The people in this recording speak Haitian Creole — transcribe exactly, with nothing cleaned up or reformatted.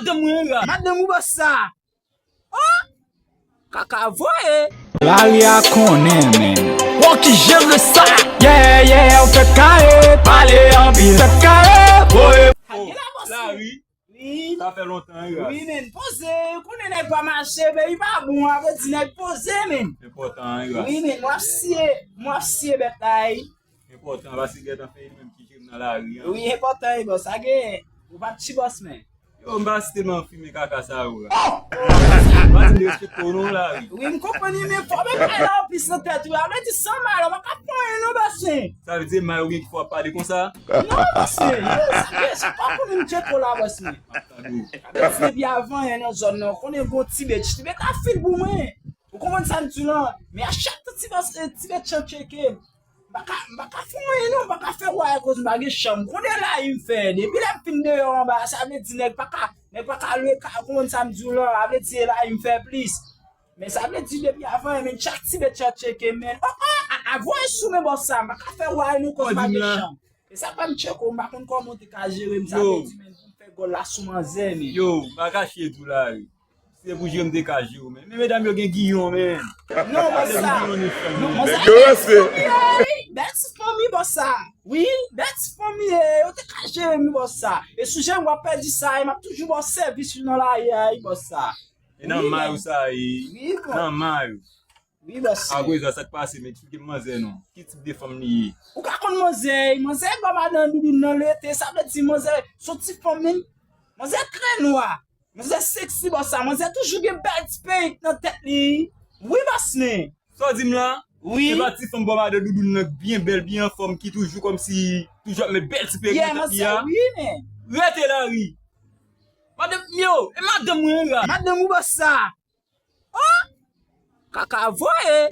Madanm mwen ras. Madanm ou bòs sa. Oh! Kaka voye. Lari a konnen, men. Wòki jere sa. Yeah, yeah, ou fè kare, pale anpil. Fè kare, voye. Kage la bòs. Lari. Wi. Sa fè lontan, wi, ras. Wi, men, poze, ou konnen nèg pa mache, men li pa bon, a vle di nèg poze, men. Enpòtan, wi, ras. Wi, men, m ap siye, m ap siye bèt la, wi. Enpòtan, paske gentan fè li menm ki jere m nan lari an. Wi, enpòtan, wi, bòs, sa genyen. Ou pa t ti bòs, men. Yo, m pa site man fimen kaka sa yo, ras. Pa di m derespekte w non, lari. Wi, m konprann, wi, men fò men bay la plis nan tèt, wi. A vle di san mal, ou pa ka fè anyen non, bòs, men. Sa vle di mal ou gen ki fè w ap pale konsa? Non, mesye, yo, sa vle, se pa pou nou tcheke w la, bòs, men. Sa vle di depi avan, yon nan zòn nan, konnen gon ti bèt, ti bèt la fil pou mwen. Ou konprann sa m di w lan? Men a chak tan ti bèt, ti bèt chan tcheke m. M pa ka, m pa ka fè anyen non, m pa ka fè wayay akoz m pa gen chanm. Konnen lari m fè, depi lè m fin deyò anba, sa vle di nèg pa ka, nèg pa ka lwe ka, ou konprann sa m di w lan, sa vle di lari m fè plis. Men sa vle di depi avan, men chak ti bèt chan tcheke m, men. Oh, oh, a, a, voye sou men bòs sa, m pa ka fè wayay non, koz m pa gen chanm. E sa pa m tcheke w, m pa konn kòman w te ka jere m, sa vle di, men, pou m fè gòl la sou manzè, men. Yo, m pa kache di w la, wi. Se pou jere m te ka jere w, men. Men medam yo gen giyon, men. Non, bòs sa. Non, bòs sa. Bèl ti fanmi, bòs sa. Wi, bèl ti fanmi, eh, yo te ka jere m, bòs sa. E sou jere m, w ap pèdi sa, e m ap toujou ba w sèvis nan lari a, wi, bòs sa. E nan may ou sa ye. Wi, bòs. Nan may ou. Wi, bòs. Akoz sa, sa k pase, men eksplike m manzè non. Ki tip de fanm li ye? Ou ka konn manzè, manzè gòm adan doudoun nan lete, sa vle di manzè se yon ti fanm, men manzè trè nwa. Manzè seksi, bòs sa. Manzè toujou gen bèl ti perik nan tèt li. Wi, bòs, men. Sa w di m la? Wi. Se pa ti fanm gòm adan doudoun nan k byen bèl, byen anfòm, ki toujou kòmsi toujou ap met bèl ti perik nan tèt li a? Wi, men. Rete lari. Madanm, yo, e madanm mwen ras. Madanm ou bòs sa. Oh! Kaka voye.